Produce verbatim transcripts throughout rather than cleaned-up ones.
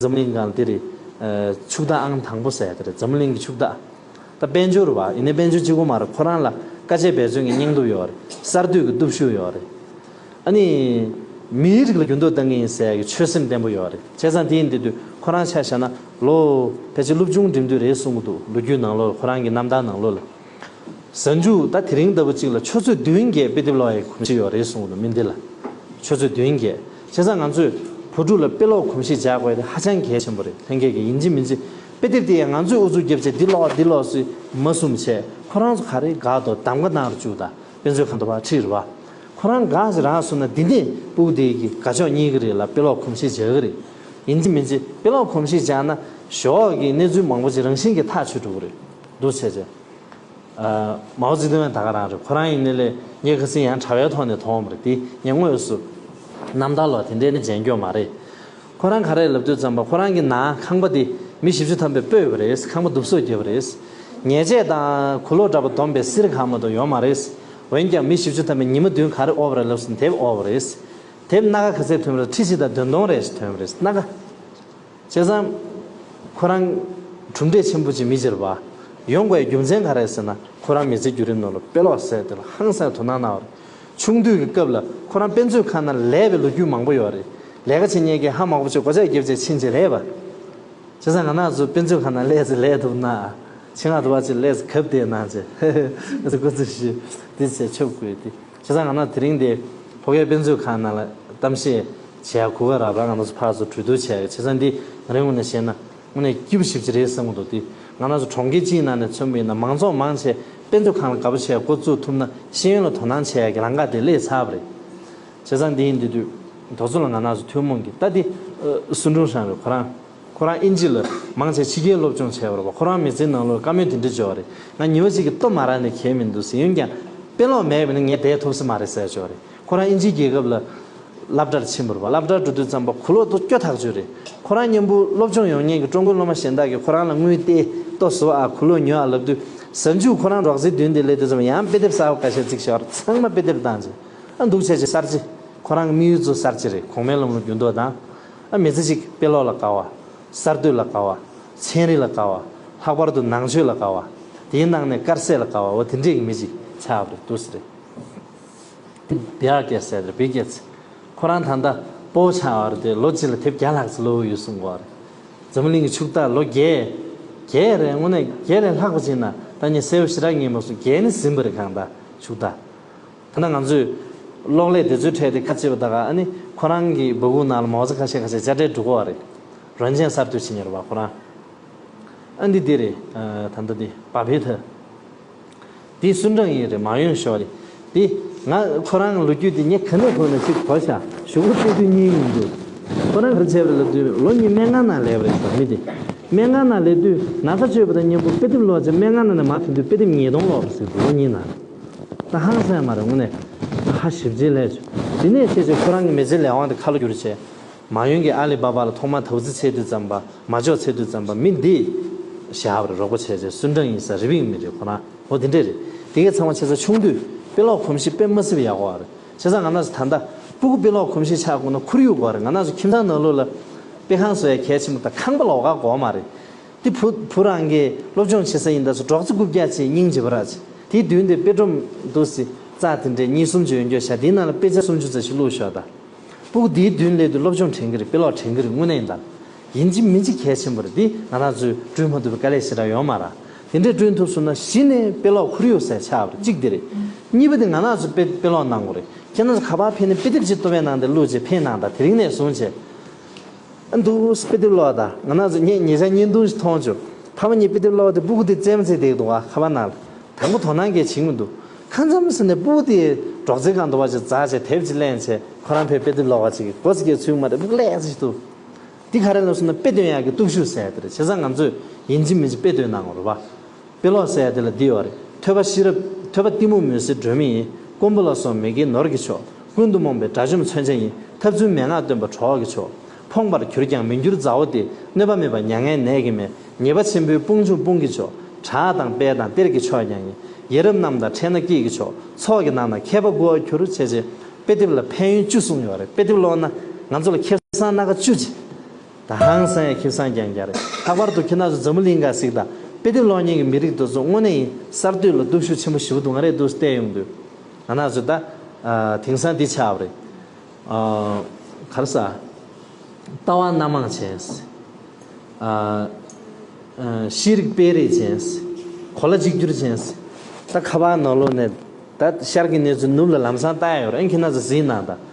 འཛམ་གླིང་སྒང་དེ་རེད། ཨ་ཕྱུག་བདག་ཨང་དང་པོ་ཟེར་ཡ་དེ་རེད། འཛམ་གླིང་གི་ཕྱུག་བདག་ད་དཔལ་འབྱོར་བ་ཡིན་ནའི་དཔལ་འབྱོར་གཅིག་པོ་མ་རེད། ཁོ་རང་ལ་དཀའ་སྤྱད་འབད་བརྩོན་གྱི་སྙིང་སྟོབས་ཡོད་རེད། གསར་གཏོད་ཀྱི་སྟོབས་ཤུགས་ཡོད་རེད། ཨ་ནི་མིའི་རིགས་ལ་འགྱུར་ལྡོག་གཏང་གི་ཡིན་ཟེར་ཡ་གི་ཆོད་སེམས་བརྟན་པོ་ཡོད་རེད། བྱས་ཙང་དེ་ཡིན་དུས་དུས་ཁོ་རང་ཆ་བཞག་ན་ལོ་ཕལ་ཆེར་སློབ་ཆུང་འགྲིམ་དུས་རེད་གསུང་གི་འདུག་ལོ་རྒྱུས་ནང་ལོགས་ཁོ་རང་གི་རྣམ་ཐར་ནང་ལོགས་ལ། གཟའ་མཇུག་ད་དེ་རིང་ལྟ་བུ་གཅིག་ལ་ཆུ་ཚོད་བདུན་བརྒྱད་དཔེ་དེབ་ཀློག་ཡའི་གོམས་གཤིས་ཡོད་རེད་གསུངས་འདུག་མི་འདི་ལ། ཆུ་ཚོད་བདུན་བརྒྱད། བྱས་ཙང་ང་ཚོས་བུ་ཕྲུག་ལ་དཔེ་ཀློག་གོམས་གཤིས་འཇགས་དགོས་དེ་ཧ་ཅང་གལ་ཆེན་པོ་རེད། ལྷན་རྒྱས་ཀྱིས་ཡིན་གཅིག་མིན་གཅིག་དཔེ་དེབ་དེ་ཡང་ང་ཚོས་ཨུ་ཚུགས་རྒྱབ་བྱས་འདི་ཀློག་འདི་ཀློག་ཟེར་མ་གསུངས་བྱས་ཁོ་རང་ཚོ་ག་རེ་དགའ་འདུག་གདམ་ག་གནང་རུ་བཅུག་ད་དཔེ་མཛོད་ཁང་དུ་བ་ཁྲིད་རུ་བ། ཁོ་རང་དགའ་ཞིག་རང་གསུངས་ན་འདི་ནས་སྤུ་གུ་དེ་གི་དགའ་ཕྱོགས་རྙེད་ཀྱི་རེད་ལ་དཔེ་ཀློག་གོམས་གཤིས་འཇགས་ཀྱི་རེད། ཡིན་གཅིག་མིན་གཅིག་དཔེ་ཀློག་གོམས་གཤིས་འཇགས་ན་ཞོགས་ཀྱི་གནས་ཚུལ་མང་པོ་ཅིག་རང་བཞིན་གྱིས་ཐག་ཆོད་འགྲོ་གི་རེད། འདུག་བྱས་བྱས། མའོ་ཙེ་ཏུང་ཡང་ད་ག་རང་རེད། ཁོ་རང་ཡིན་ནའི་ལས་ངས་ཁ་སང་ཡང་དྲ་བའི་ཐོག་ནས་མཐོང་བ་རེད་དེ་ངས་དངོས་སུ་རྣམ་ཐར་ལ་དེ་འདྲས་ནི་མཇལ་མགྱོགས་མ་རེད། ཁོ་རང་ག་རེ་ལབ་དུས་ཙམ་པ་ཁོ་རང་གི་ནང་ཁང་པ་དེ་མི་བཞི་བཅུ་ཐམ་པས་སྤོས་པ་རེད། ཁང་པ་བསྡུ་གསོག་བརྒྱབ་པ་རེད། ཉལ་ཆས་དང་གོས་ལོག་འདྲ་པོ་བསྡོམས་པའི་གསེར་གང་མ་གཏོགས་ཡོད་མ་རེད། འོན་ཀྱང་མི་བཞི་བཅུ་ཐམ་པས་ཉི་མ་བདུན་ག་རེ་དབོར་བ་རེད་ལབ་སོང་དེབ་དབོར་བ་རེད། དེབ་སྣ་ཁ་ག་ཚད་ཐོན་པ་རེད། ཁྲི་གཅིག་དང་བདུན་སྟོང་རེ་ཞིག་ཐོན་པ་རེད་སྣ་ཁ། བྱས་ཙང་། ཁོ་རང་གྲུབ་འབྲས་ཆེན་པོ་ཅིག་མི་བྱེད་པ། ཡོང་དགོས་རྒྱུ་མཚན་ག་རེ་ཟེར་ན་ཁོ་རང་མི་ཚེ་བརྒྱུད་རིམ་ནང་ལ་དཔེ་ཀློག་ཟེར་དེ་ལ་ཧང་སང་དོ་སྣང་གནང་བ་རེད། ཆུང་དུས་ཀྱི་སྐབས་ལ་ཁོ་རང་དཔེ་མཛོད་ཁང་ནང་ལས་པའི་ལོ་རྒྱུས་མང་པོ་ཡོད་རེད། ལས་ཀ་བྱེད་མཁན་གྱིས་ཧ་མ་གོ་བྱས་སྒོ་ལྕགས་བརྒྱབ་བྱས་ཕྱིན་བྱས་ལས་པ། བྱས་ཙང་ང་རང་ཚོ་དཔེ་མཛོད་ཁང་ནང་ལས་ཚེ་ལས་ཐུབ་ན། ཆེད་མངགས་དུ་བ་ཅིག་ལས་ཚེ་གབ་བསྡད་གནང་བྱས་ང་ཚོ་སྐུ་ཚེ་ཞུ་འདི་བྱས་ཆོག་དགོས་ཏེ། བྱས་ཙང་ང་རང་དེ་རིང་འདི་ཕོ་སྐྱེས་དཔེ་མཛོད་ཁང་ནང་ལ་གཏམ་བཤད་བྱེད་ཡ་གོ་སྐབས་རག་པ་ང་རང་ཚོ་ཕར་ཚུར་གྲོས་བསྡུར་བྱེད་ཡ་བྱས་ཙང་འདི་ང་རའི་ངོས་ནས་བཤད་ན་དངོས་གནས་སྐྱིད་པོ་ཞེ་པོ་ཅིག་རེད་བསམ་གྱི་འདུག་དེ་ང་རང་ཚོ་གྲོང་ཁྱེར་གཅིག་ནང་ནས་མཚོན་པ་ཡིན་ན་མང་ཚོགས་མང་ཆེ་དཔེ་མཛོད་ཁང་ལ་དགའ་པོ་བྱས་འགོ་བཙུགས་ཐུབ་ན་ཤེས་ཡོན་ལ་དོ་སྣང་བྱེད་ཡ་གི་ལམ་ཁ་དེ་སླེབས་ཚར་བ་རེད། བྱས་ཙང་འདི་ཡིན་དུས་དུས་དོ་ཚོ་ལ་ང་རང་ཚོ་ཐུན་མོང་གི་ད་འདི་སུན་ཀྲུང་ཧྲན་རེད་ཁོ་རང་། ཁོ་རང་དབྱིན་ཇི་ལ་མང་ཆེ་ཕྱི་རྒྱལ་སློབ་སྦྱོང་བྱས་པ་རེད་པ། ཁོ་རང་མི་ཚེའི་ནང་ལོགས་བཀའ་མོལ་དེ་འདྲ་བརྗོད་པ་རེད། ང་ཉི་མ་གཅིག་གི་ལྟོ་མ་རག་ནས་གལ་མི་འདུག་ཟེར། འོན་ཀྱང་དཔེ་ཀློག་མེད་པ་ནི་ངས་བསྡད་ཐུབ་ས་མ་རེད་ཟེར་བརྗོད་པ་རེད། ཁོ་རང་དབྱིན་ཇིའི་རྒྱལ་ཁབ་ལ་སློབ་གྲྭར་ཕྱིན་པ་རེད་པ། སློབ་གྲྭར་འགྲོ་དུས་ཙམ་པ་གོས་ལོག་ཏུ་སྐྱོ་ཐག་ཆོད་རེད། ཁོ་རང་མཉམ་པོ་སློབ་སྦྱོང་ཡོང་མཁན་གྱི་ཀྲུང་གོའི་སློབ་མ་གཞན་དག་གིས་ཁོ་རང་ལ་དངུལ་སྟེར་ལྟོ་བཟོ་ཨ་གོས་ལོག་ཉོ་ཨ་ལབ་དུས་གཟའ་མཇུག་ཁོ་རང་རོགས་རྩིས་མདུན་དེ་སླེབས་དུས་ཙམ་ཡང་དཔེ་དེབ་གསར་པ་ཁ་ཤས་བརྩིགས་བཞག་པ་རེད། ཚང་མ་དཔེ་དེབ་བཏང་རྗེས་ཨ་འདུག་བྱས་རྗེས་གསར་བརྗེ། ཁོ་རང་དམིགས་ཡུལ་གཙོ་གསར་བརྗེ་རེད། གོང་མའི་ལམ་ལུགས་འགྱུར་ལྡོག་དང་། ཨ་མི་ཚེ་གཅིག་དཔེ་ཀློག་ལ་དགའ་བ། གསར་གཏོད་ལ་དགའ་བ། ཚན་རིག་ལ་དགའ་བ། ལྷག་པར་དུ་ནང་ཆོས་ལ་དགའ་བ། དེའི་ནང་ནས་དཀར་ཟས་ལ་དགའ་བ་འོ་དེ་འདྲས་ཀྱི་མི་གཅིག་ཆགས་པ་རེད་འདུག་ཟེར། བེ་ཨ་ཀེ་ཟེར་རེད་བེ་ཀེ་ཚེ། ཁོ་རང་ད་ལྟ་སྤོ་བོ་ཆགས་པ་རེད་དེ་ལོ་གཅིག་ལ་དེབ་བརྒྱ་ལྷག་ཙམ་ཀློག་ཡོད་གསུང་གི་ཡོད་རེད། འཛམ་བུ་གླིང་གི་ཕྱུག་བདག་ལོ་བརྒྱད། བརྒྱད་རེད་དངོས་གནས་བརྒྱད་ལས་ལྷག་པ་ཅིག་ན་ད་ངས་གསལ་པོ་ཞེ་དྲག་ངེས་མ་སོང་། བརྒྱད་ནི་ཟིན་པ་རེད་གང་ལྟར་ཕྱུག་བདག་ད་ལྟ་ང་ཚོས་གློག་ཀླད་དེ་ཚོའི་གྲས་དེ་ཁ་ཕྱེ་བ་ད་ག་ཨ་ནི་ཁོ་རང་གི་སྦུག་གུ་ནང་ལ་མའོ་ཙེ་ཁ་ཤས་ཁ་ཤས་དཔྱ་ཁྲལ་འགྲོ་གི་ཡོད་རེད། རོན་ཆེན་གསར་གཏོད་བྱེད་མཁན་རེད་པ་ཁོ་རང་། ཨ་འདི་འདི་རེད། ད་ལྟ་འདི་པ་ཕེ་ཐི། འདི་སུན་ཀྲང་ཡིན་རེད་མ་ཡོང་ཞོར་རེད། འདི་ང་ཁོ་རང་ལོ་རྒྱུས་འདི་ངས་ག་ནས་གོ་ན་ཅིག་གོ་ཤག་གཞུག་གུ་བལྟས་དུས་གཉིས་ཡིན་འདུག་ཁོ་རང་ག་རེ་བྱས་པ་རེད་ལབ་དུས་ལོ་གཉིས་སྨན་ཁང་ནང་སླེབས་པ་རེད་ཟེར་མི་དེ། སྨན་ཁང་ནང་སླེབས་དུས་ན་ཚ་བཅོས་པ་དང་མཉམ་པོ་དཔེ་དེབ་ཀློག་བྱས་སྨན་ཁང་ནང་ནས་མར་ཐོན་དུས་དཔེ་དེབ་ཉིས་སྟོང་ཀློག་པ་ཟེར་འདུག་ལོ་གཉིས་ནང་། ད་ཧང་སང་མ་རེད་དངོས་གནས། ཧ་ཞིབ་ཅིག་ལས་བྱུང་། དེ་ནས་བྱས་བྱས་ཁོ་རང་གི་མི་ཚེའི་ལས་དབང་དེ་ཁ་ལོ་བསྒྱུར་བྱས། མ་ཡོང་གི་ཨ་ལི་བ་བ་ལ་ཐོག་མར་དོགས་རྩིས་བྱེད་དུས་ཙམ་པ་མ་འཇོག་བྱེད་དུས་ཙམ་པ་མི་འདི་བཞག་པ་རེད་རོགས་པ་བྱས་བྱས་སུན་ཀྲང་ཡིན་ས་རི་པིང་མི་རེད་ཁོ་རང་འོ་དེ་འདྲས་རེད། དེ་གས་ཚང་མ་བྱས་ཙང་ཆུང་དུས་དཔེ་ཀློག་གོམས་གཤིས་དཔེ་མ་སྲིད་པ་ཡག་པོ་རེད། བྱས་ཙང་ང་རང་ཚོ་ད་ལྟ་སྤུ་གུ་དཔེ་ཀློག་གོམས་གཤིས་ཆགས་དགོས་ན་ཁོར་ཡུག་དགོས་རེད། ང་རང་ཚོ་ཁྱིམ་ཚང་ནང་ལོགས་ལ་དཔེ་ཁང་བཟོ་ཡ་གལ་ཆེན་པོ་དང་ཁང་པ་ལོགས་ཀ་དགོས་མ་རེད། དེ་བུ་བུ་རང་གིས་སློབ་སྦྱོང་བྱེད་ས་ཡིན་ད་སོ་སྒྲོག་ཙེ་རྐུབ་བཀྱག་ཅིག་སྙིང་རྗེ་པོ་ར་ཅིག་དེའི་མདུན་དེ་དཔེ་སྒྲོམ་འདུག་སེ་རྩ་དེ་འདྲས་གཉིས་གསུམ་ཅིག་ཡོད་འགྱོ་ཤག་དེའི་ནང་ལ་དཔེ་ཆ་སུམ་ཅུ་ཙམ་ཞིག་བླུགས་ཤོག་ད། སྤུ་གུ་དེའི་མདུན་སླེབས་དུས་སློབ་སྦྱོང་དྲན་གི་རེད། དཔེ་ཀློག་དྲན་གི་རེད་དངོས་གནས་ཡིན་ད། ཡིན་གཅིག་མིན་གཅིག་གལ་ཆེན་པོ་རེད། དེ་ང་རང་ཚོས་བསྐྲུན་མ་ཐུབ་པའི་དཀའ་ལས་ཞེ་དྲག་ཡོད་མ་རེད། དེ་འདྲས་བསྐྲུན་ཐུབ་སོང་ན་གཞི་ནས་དཔེ་ཀློག་ཁོར་ཡུག་ཟེར་ཆགས་པ་རེད། གཅིག་དེ་རེད། གཉིས་པ་དེ་ང་རང་ཚོ་དཔེ་དཔེ་ཀློག་གནང་དགོས་རེད། ཁྱེད་རང་ཚོ་ག་པར་ཕེབས་ནས་དཔེ་དེབ་ཅིག་ལྟོ་བའི་ནང་དེ་བླུགས་བྱས་ཕེབས་གནང་ད་དེ་རིང་ནས་བཟུང་བྱས། ཨ་འདུག་དཔེ་དེབ་ཀློག་ད་ང་རང་ཚོ་ངས་ཉེ་ཆར་བརྙན་ཐུང་ཞིག་མཐོང་བྱུང་། ཕ་མ་གཉིས་དཔེ་དེབ་ཀློག་དེ་སྤུ་གུ་དེ་རྩེད་མོ་རྩེ་བསྡད་འདུག་ག་ཁ་པར་ནང་ལ། དང་པོ་དོ་སྣང་གིས་བྱིང་མི་འདུག་ཁ་མཚམས་ཟིན་ནས་སྤུ་གུ་དེ་སྒྲོག་ཙེ་སྒང་དུ་བ་ཅིག་འཛེགས་བྱས་དེབ་ཅིག་ལེན་བྱས་ཁོ་རང་ཕར་དཔེ་དེབ་ཀློག་པ་ཅིག་གི་སྒོ་ཙི་གས་ཚུད་མ་རེད། སྤུ་གུ་ལས་ཙི་ཞིག་འདུག་འདི་ག་རེ་ལབ་སོང་ན་དཔེ་འདོན་ཡག་གི་སྟོབས་ཤུགས་ཟེར་ཡ་དེ་རེད། བྱས་ཙང་ང་ཚོས་ཡིན་གཅིག་མིན་གཅིག་དཔེ་འདོན་གནང་དགོས་རེད་པ། དཔེ་ཀློག་ཟེར་ཡ་དེ་ལ་འདི་ཡོད་རེད། ཐོས་པ་ཤེས་རབ་ཐོས་པ་གཏི་མུག་མུན་སེལ་སྒྲོན་མེ་ཡིན། མགོན་པོ་ལ་སོགས་མི་དགེ་ནོར་གྱི་མཆོག་ཀུན་ཏུ་རྨོངས་པའི་དགྲ་བཅོམ་མཚོན་ཆ་ཡིན། འཐབ་ཚུལ་མན་ངག་སྟོན་པ་གྲོགས་ཀྱི་མཆོག་ཕོངས་པར་གྱུར་ཀྱང་མི་འགྱུར་མཛའ་བོ་སྟེ། གནོད་པ་མེད་པ་མྱ་ངན་ནད་ཀྱིས་མེད། ཉེས་པ་ཆེན་པོའི་དཔུང་འཇོམས་དཔུང་གི་མཆོག་བྲག་དང་དཔལ་དང་གཏེར་གྱི་མཆོག་ཀྱང་ཡིན། ཡ་རབས་རྣམས་དང་འཕྲད་ན་སྐྱིད་ཀྱི་མཆོག་ཚོགས་ཀྱི་ནང་ན་མཁས་པ་དགུ་བར་གྱུར། བྱས་རྗེས་དཔེ་དེབ་ལ་ཕན་ཡོན་བཅུ་གསུངས་ཡོད་རེད། དཔེ་དེབ་ཀློག་ན་ང་ཚོ་ལ་ཁེ་བཟང་སྣ་ཁ་བཅུ་ཅིག་ད་ཧང་སང་ཡ་ཁེ་བཟང་རྐྱང་རྐྱང་རེད། ལྷག་པར་དུ་ཁྱེད་རང་ཚོ་འཛམ་བུ་གླིང་ག་གཟིགས་དང་། དཔེ་དེབ་ཀློག་མཁན་གྱི་མི་རིགས་དེ་ཚོ་དངོས་གནས་ཡིན་གསར་གཏོད་ལ་སྟོབས་ཤུགས་ཆེན་པོ་ཞེ་པོ་འདུག་ང་རས་འདུག་བལྟས་ཡོང་དུས། ང་རང་ཚོ་ད་ཨ་དེང་སང་འདི་ཆགས་པ་རེད། ཨ་ག་རེ་ཟ། ལྟ་བ་སྣ་མང་ཅན། ཨ་ཨ་ཤེས་རིག་སྤེལ་རེས་ཅན། གོ་ལ་གཅིག་གྱུར་ཅན། ད་ཁ་པར་ནང་ལོགས་ནས་ད་ཤར་གྱི་གནས་ཚུལ་ནུབ་ལ་ལམ་སང་ལྟ་ཡ་ཡོད་རེད། ཨ་ཁྱེད་རང་ཚོ་གཟིགས་གནང་དང་།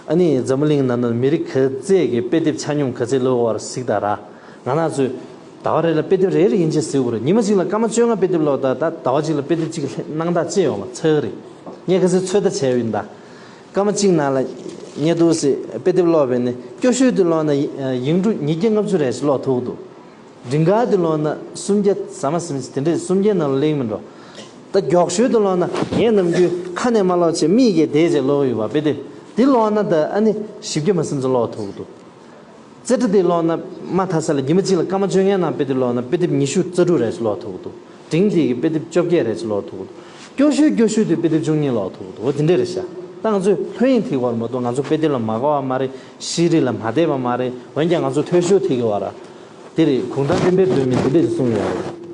ཨ་ནི་འཛམ་བུ་གླིང་ནང་ན་མི་རིགས་ག་ཚད་ཀྱི་དཔེ་དེབ་ཆ་སྙོམས་ག་ཚད་ཀློག་གི་ཡོད་རེད་གཟིགས་དང་ར། ང་རང་ཚོས་ཟླ་བ་རེ་ལ་དཔེ་དེབ་རེ་རེ་ཡིན་ཅིག་གཟིགས་དགོས་རེད། ཉི་མ་གཅིག་ལ་སྐར་མ་བཅོ་ལྔ་དཔེ་དེབ་ཀློག་དང་། ད་ཟླ་བ་གཅིག་ལ་དཔེ་དེབ་གཅིག་གི་གནང་སྟངས་ཅི་ཡོང་བ་ཚར་གི་རེད། ངས་ག་ཚོད་ཚོད་ལྟ་བྱས་ཡོད་ཡིན་ད། སྐར་མ་གཅིག་ནང་ལ་ངས་འདུག་སེ་དཔེ་དེབ་ཀློག་པས་ནི། སྐྱོ་ཤོས་དེ་ཀློག་ན་ཡིག་འབྲུ་ཉིས་བརྒྱ་ལྔ་བཅུ་རེ་ཞིག་ཀློག་ཐུབ་འདུག་སྒྲིང་དཀར་དེ་ཀློག་ན་སུམ་བརྒྱ་ཟ་མ་ཟིན་དེ་འདྲས་སུམ་བརྒྱའི་ནང་ལ་སླེབས་མི་འགྲོ། ད་མགྱོགས་ཤོས་དེ་ཀློག་ན། ངས་ནམ་རྒྱུན་ཁ་ནས་མ་ཀློག་བྱས་མིག་གིས་བལྟས་བྱས་ཀློག་ཡོད་པ། དཔེ་དེབ་དེ་ཀློག་ན་ད་ཨ་ནི་བཞི་བརྒྱ་མ་ཟིན་ཙམ་ཀློག་ཐུབ་འདུག་རྩེ་གྲ་དེ་ཀློག་ན་མ་མཐའ་ས་ལ་ཉི་མ་གཅིག་ལ་སྐར་མ་བཅོ་ལྔའི་ནང་དཔེ་དེབ་ཀློག་ན་དཔེ་དེབ་ཉི་ཤུ་རྩ་དྲུག་རེ་ཞིག་ཀློག་ཐུབ་འདུག་སྒྲིང་དེ་གི་དཔེ་དེབ་བཅོ་བརྒྱད་རེ་ཞིག་ཀློག་ཐུབ་འདུག་སྐྱོ་ཤོས་སྐྱོ་ཤོས་དེ་དཔེ་དེབ་བཅུ་གཉིས་ཀློག་ཐུབ་འདུག་འོ་དེ་འདྲས་རེད་ཤག་ད་ང་ཚོས་ལྷོད་གཡེང་ཐེབས་པར་མ་གཏོགས། ང་ཚོ་དཔེ་དེབ་ལ་མ་དགའ་བ་མ་རེད། ཤེས་རིག་ལ་མ་དད་པ་མ་རེད། འོན་ཀྱང་ང་ཚོ་འཐོས་ཤོར་ཐེབས་ཀྱི་ཡོད་རེད། དེ་རེད། གུང་ཐང་བསྟན་པའི་སྒྲོན་མེས་འདི་འདྲས་ཀྱི་གསུངས་ཡོད་རེད།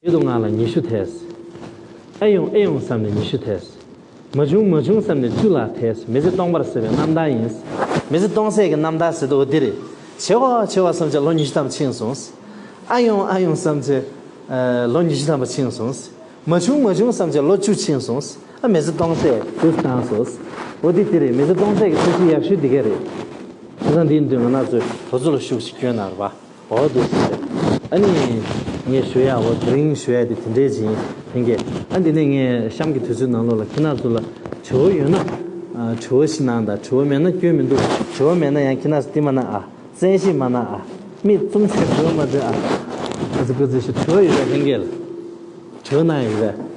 ཡོད་དོ་ང་ལ་ཉི་ཤུ་ཐལ། ཨེ་ཡོང་ཨེ་ཡོང་བསམ་ནས་ཉི་ཤུ་ཐལ། མ་བྱུང་མ་བྱུང་བསམ་ནས་བཅུ་ལ་ཐལ། མི་ཚེ་སྟོང་པར་ཟད་པའི་རྣམ་ཐར་ཡིན། མི་ཚེ་སྟོང་ཟད་ཀྱི་རྣམ་ཐར་ཟེར་དུས་འོ་འདི་རེད། བྱེད་དགོས་བྱེད་དགོས་བསམ་བྱས་ལོ་ཉི་ཤུ་ཐམ་པ་ཕྱིན་སོང་། ཨ་ཡོང་ཨ་ཡོང་བསམ་བྱས་ལོ་ཉི་ཤུ་ཐམ་པ་ཕྱིན་སོང་། མ་བྱུང་མ་བྱུང་བསམ་བྱས་ལོ་བཅུ་ཕྱིན་སོང་། ཨ་མི་ཚེ་སྟོང་ཟད་དུ་བཏང་སོང་། འོ་འདི་འདི་རེད། མི་ཚེ་སྟོང་ཟད་ཀྱི་ཐབས་ཤེས་ཡག་ཤོས་འདི་ག་རེད། བྱས་ཙང་འདིའི་མདུན་ང་རང་ཚོས་དེ་ཚོ་ལ་ཤུགས་ཤིག་བསྐྱོན་ན་རེད་པ། འོ་འདུག་སེ། ཨ་ནི་ངས་ཞུ་ཡ་འོ་དེ་རིང་ཞུ་ཡ་དེ་དེ་འདྲས་ཅིག་ཡིན། ལྷན་རྒྱས། ཨ་འདི་ནས་ངས་གཤམ་གྱི་དུས་ཚོད་ནང་ལོགས་ལ་ཁྱེད་རང་ཚོ་ལ་དྲི་བ་ཡོད་ན། ཨ་དྲི་བ་ཞིག་གནང་དང་། དྲི་བ་མེད་ན་སྐྱོན་མི་འདུག་དྲི་བ་མེད་ན་ཡང་ཁྱེད་རང་ཚོ་འདི་མ་གནང་ཨ། བཙན་ཤེད་མ་གནང་ཨ། མིག་བཙུམ་བྱས་དྲི་བ་མ་འདྲི་ཨ། ཨ་ཙི་ཀུ་ཙི་ཞིག་དྲི་བ་ཡོད་པས་ལྷན་རྒྱས་ལ། དྲི་བ་གནང་ཡ་ཡོད་པས།